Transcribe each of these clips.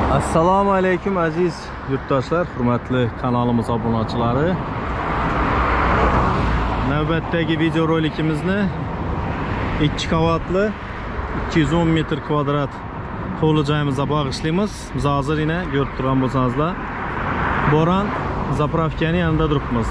Assalomu alaykum aziz yurtdoshlar, hurmatli kanalimiz obunachilari. Navbatdagi video rolikimizni 2 qavatli 210 metr kvadrat hovli joyimizga bag'ishlaymiz. Biz hozir yine ko'rib turgan bo'lsangizlar, Boran zapravkani yanında turibmiz.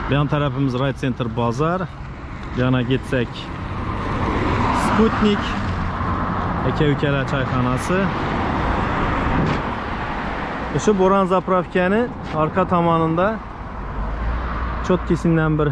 Bu yan tarafimiz Right Center bozor. Yana ketsak Sputnik aka ukalar choyxonasi. Shu Boran zapravkani arka tomonida cho'tkisidan bir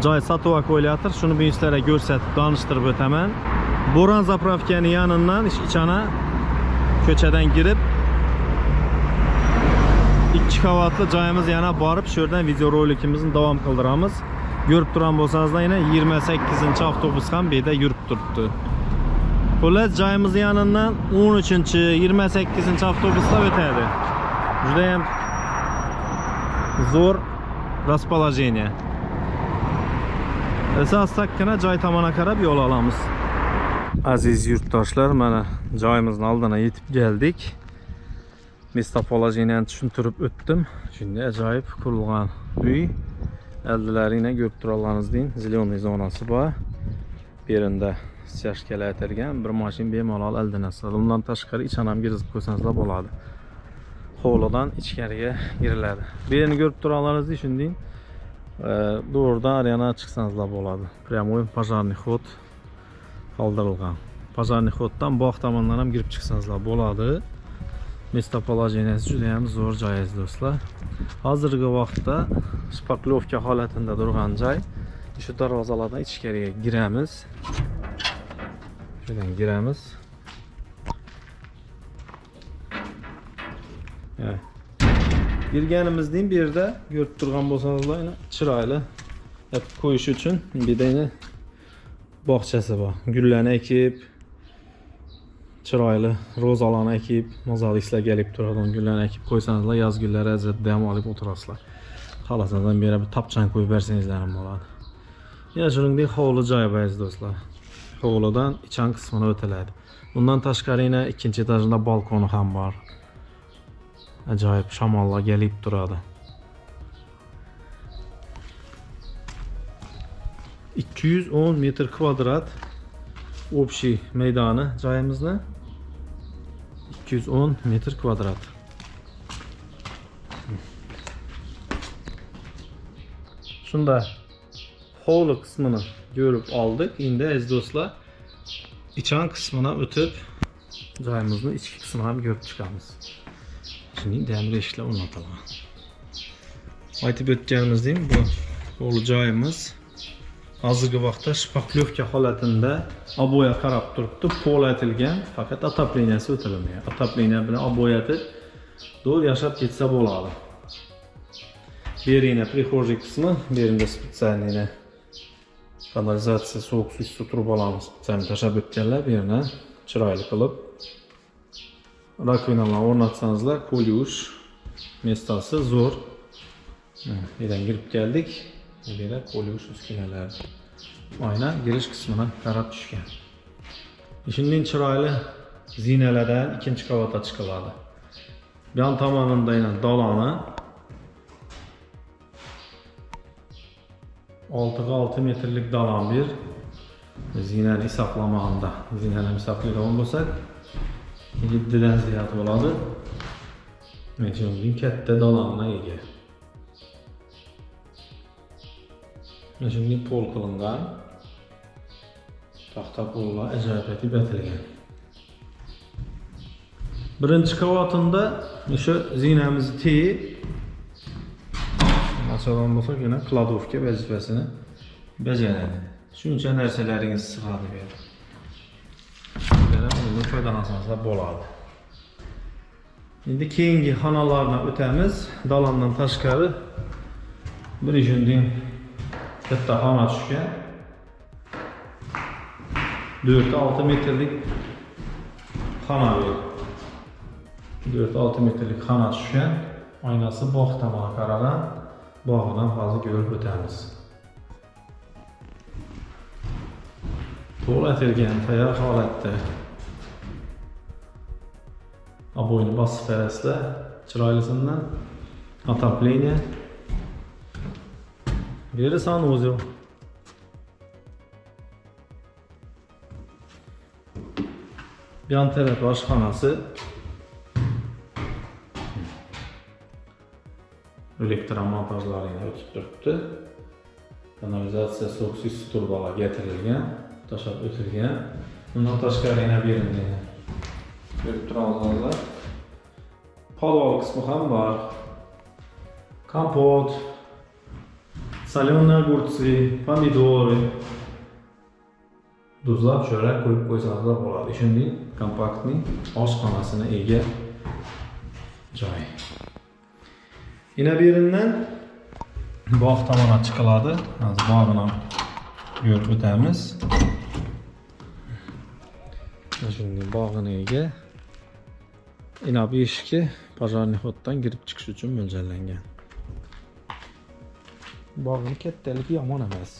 joy sotuvga qo'yilayotir. Shuni bu sizlarga ko'rsatib, tanishtirib o'taman. Boran zapravkani yonidan ichana ko'chadan kirib 2 qavatli joyimiz yana borib, shu yerdan video rolikimizni davom qildiramiz. Ko'rib turgan bo'lsangizlar, yana 28-avtobus ham bu yerda yurib turibdi. Xullas, joyimiz yonidan 13-, 28-avtobuslar o'tadi. Juda ham zo'r расположение. Esas takkina joy tomona qarab yo'l olamiz. Aziz yurtdoshlar, mana joyimizning oldina yetib keldik. Местоположениeni tushuntirib o'tdim. Shunday ajoyib qurilgan uy. Eldilaringni ko'rib turganlaringizdek, зеленый zonasi bor. Bu yerda stяжkalar aytilgan, bir mashina bemalol eldinasiz. Undan tashqari ichana ham kirgizib qo'ysangizlar bo'ladi. Hovlidan ichkariga giriladi. Bu yerni ko'rib turganlaringizdek, shunday to'g'ridan arena chiqsangizlar bo'ladi. Прямой пожарный ход qoldirilgan. Пожарный ходdan bog' tomondan ham kirib chiqsangizlar bo'ladi. Местоположениesi juda ham zo'r joy aziz do'stlar. Hozirgi vaqtda shpaklovka holatida turgan joy. Shu darvozalardan ichkariga giramiz. Shundan giramiz. Girganimizdan bu yerda ko'rib turgan bo'lsangizlar, yana chiroyli yotib qo'yish uchun bu yerda yana bog'chasi bor. Gullarni ekib, chiroyli rozalarni ekib, mazali islar kelib turadigan gullarni ekib qo'ysangizlar, yoz kunlari aziz dam olib o'tirasizlar. Xohlasangiz bu yerga bir tapchan qo'yib bersangizlar ham bo'ladi. Yana shuningdek hovli joyi bor aziz do'stlar. Hovlidan ichan qismini o'tiladi. Bundan tashqari yana ikkinchi etajida balkoni ham bor. Ajoyib shamollar kelib turadi. 210 metr kvadrat общий maydoni joyimizni 210 metr kvadrat. Shunda hovli qismini ko'rib oldik. Endi aziz do'stlar, ichan qismina o'tib joyimizni ichki qismini ham ko'rib chiqamiz. Shunday demir eshiklar o'rnatilgan. Aytib o'tganimizdek, bu hovli joyimiz hozirgi vaqtda shpaklovka holatida oboya qarab turibdi, pol aytilgan, faqat otopleniyasi o'tilmagan. Otopleniya bilan oboyatib to'g'ri yashab ketsa bo'ladi. Bu yerina prixожий qismi, bu yerda специальный kanalizatsiya, sovuq suv issiq trubalarni специально tashlab o'tganlar. Bu yerni chiroyli qilib rakovinalarni o'rnatsangizlar, qo'l yuvish mestasi zo'r. Bu yerdan kirib keldik. Bu yerda qo'l yuvish uskunalari. Oyna girish qismini qarab tushgan. Shundan chiroyli zinalardan ikkinchi qavatga chiqiladi. Bu yon tomonida yana doloni 6x6 metrlik dolon bir. Zinani hisoblamaganda, zinani hisoblaydigan bo'lsak, 7 dan ziyod bo'ladi. Mana shunday katta dolonga ega. Mana shunday pol qilingan. Taxta pollar ajoyib etib atilgan. Birinchi qavatida o'sha zinamizni teyib, masalan bo'lsak, yana kladovka vazifasini bajaradi. Shuncha narsalaringiz sig'adi bu yerda. Yana bundan foydalansangizlar bo'ladi. Endi keyingi xonalarni o'tamiz. Dalandan tashqari bir shunday katta xona tushgan. 4-6 metrlik xona bu. 4-6 metrlik xona tushgan. Oynasi bog' tomonga qaragan. Bog'idan hozir ko'rib o'tamiz. To'g'ri atilgan, tayyor holatda. Aboyni bosib berasizlar. Chiroylisidan. Отопление. Bu yeri sanuzel. Yan taraf oshxonasi. Elektromontajlari yana o'tib turibdi. Kanalizatsiya so'ksiz turbalar getirilgan, tashlab o'tilgan. Bundan tashqari yana bu yerda ko'rib turamiz. Podval qismi ham bor. Kompot, соленые огурцы, помидоры. Tuzlab cho'rak qo'yib qo'ysangizlar bo'ladi. Shunday kompaktli oshxonasini ega joy. Yana bu yerinden bog' tomona chiqiladi. Hozir bog'ini ham ko'rib o'tamiz. Mana shunday bog'ini ega. Yana bu eshikki пожарный ходdan kirib chiqish uchun mo'ljallangan. Bog'ning kattaligi yomon emas.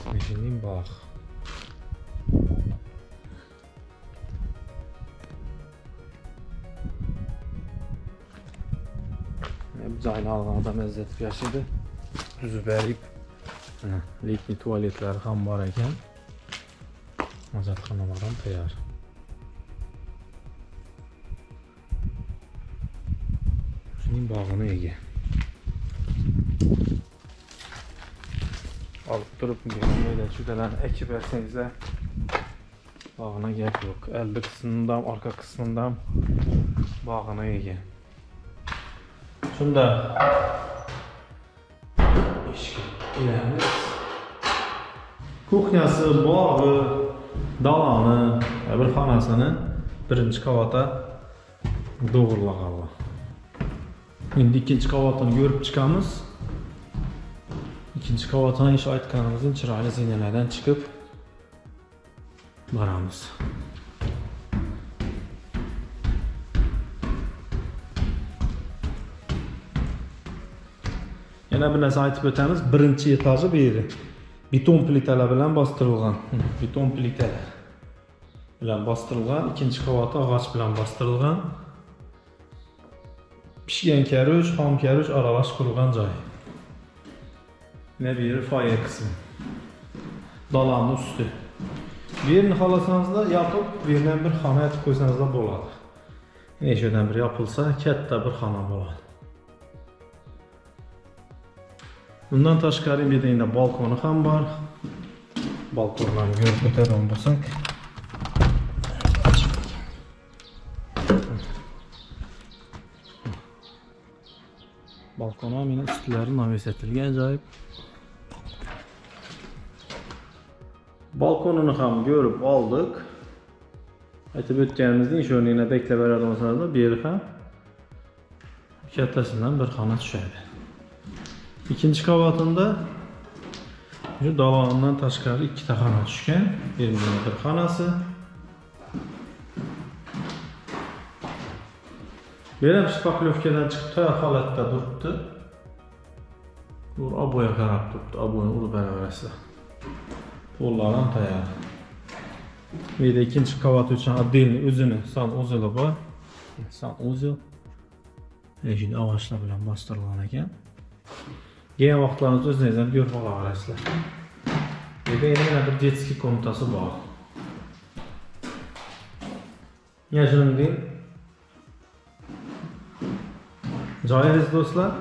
Mana shunday bog'. Joyini olgan odam ezlatib yashaydi. Tuzib berib. Letniy tualetlari ham bor ekan. Hojatxonalar ham tayyor. Shuning bog'ini ega. Olib turib, mayda chuydalarni ekib bersangizlar, bog'ina gap yo'q. Aldi qismidan, orqa qismidan bog'ini ega. Shunda eshik ilamiz. Kuxnyasi, bog'i, dalani va bir xonasini birinchi qavatda to'g'irlaganlar. Endi ikkinchi qavatini ko'rib chiqamiz. Ikkinchi qavatini ish aytganimizdan chiroyli zinalardan chiqib boramiz. Yana bir narsa aytib o'tamiz. Birinchi etaji bu yeri beton plitalar bilan bostirilgan. Beton plitalar bilan bostirilgan. Ikkinchi qavati og'och bilan bostirilgan. Pishgan karush, xom karush aralash qurilgan joy. Yana bu yeri foyer qismi. Dalanning usti. Bu yerini xohlasangiz yopib, bu yerdan bir xona etib qo'ysangizlar bo'ladi. Nechadan bir yopilsa, katta bir xona bo'ladi. Bundan tashqari bu yerda endi balkoni ham bor. Balkonni ham ko'rib o'tadigan bo'lsak. Balkon ham yana ustlari naves etilgan ajoyib. Balkonini ham ko'rib oldik. Aytib o'tganimizdek, shu o'rnini beklab beradigan bo'lsangiz, bu yeri ham kattasidan bir xona tushadi. Ikkinchi qavatında shu dovondan tashqari ikkita xona tushgan. Bu yerda bir xonasi. Bu yer ham shpaklyovkadan chiqib tayyor holatda turibdi. Bu oboya qarab turibdi. Oboyni urib beraverasizlar. Pollar ham tayyor. Bu yerda ikkinchi qavat uchun отдельный o'zini san-uzeli bor. San-uzel. Shuni og'ochlar bilan bostirilgan ekan. Kelgan vaqtlaringizni o'zingiz ham ko'rib olaverasizlar. Bu yerda yana bir детский комнатасы bor. Yana shunday joyimiz do'stlar.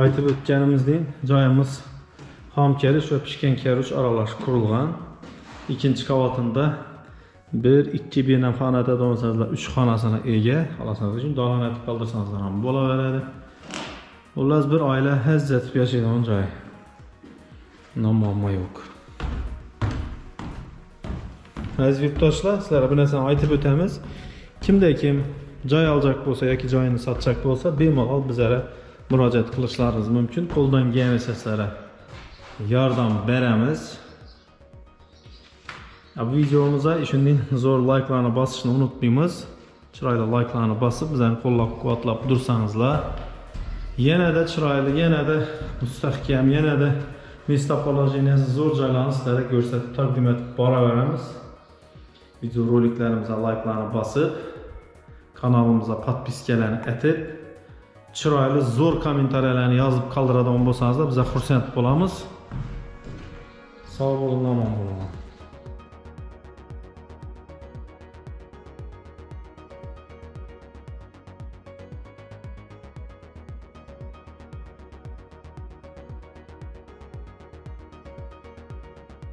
Aytib o'tganimizdek, joyimiz xom karish va pishgan karish aralash qurilgan. Ikkinchi qavatında 1, 2 bir ham xonada bo'lsangizlar 3 xonasini ega. Xohlasangiz uchun dalan etib qoldirsangizlar ham bo'laveradi. Xullas bir oila hazz etib yashaydigan joy. No muammo yo'q. Aziz yurtdoshlar, sizlarga bir narsani aytib o'tamiz. Kimda kim joy olacak bo'lsa yoki joyini sotacak bo'lsa, bemalol bizlarga murojaat qilishlaringiz mumkin. Qo'ldan kelgancha sizlarga yordam beramiz. Bu videomuzga shunday zo'r likelarni bosishni unutmaymiz. Chiroyli likelarni bosib, bizlarni qo'llab-quvvatlab tursangizlar, yanada chiroyli, yanada mustahkam, yanada местоположениесі zo'r joylarni sizlarga ko'rsatib, taqdim etib boraveramiz. Video roliklarimizni likelarni bosib, Kanalimizga подписка larni etib, chiroyli zo'r kommentariyalarni yozib qoldiradigan bo'lsangizlar, biz xursand bo'lamiz. Sog' bo'ling, omon bo'ling.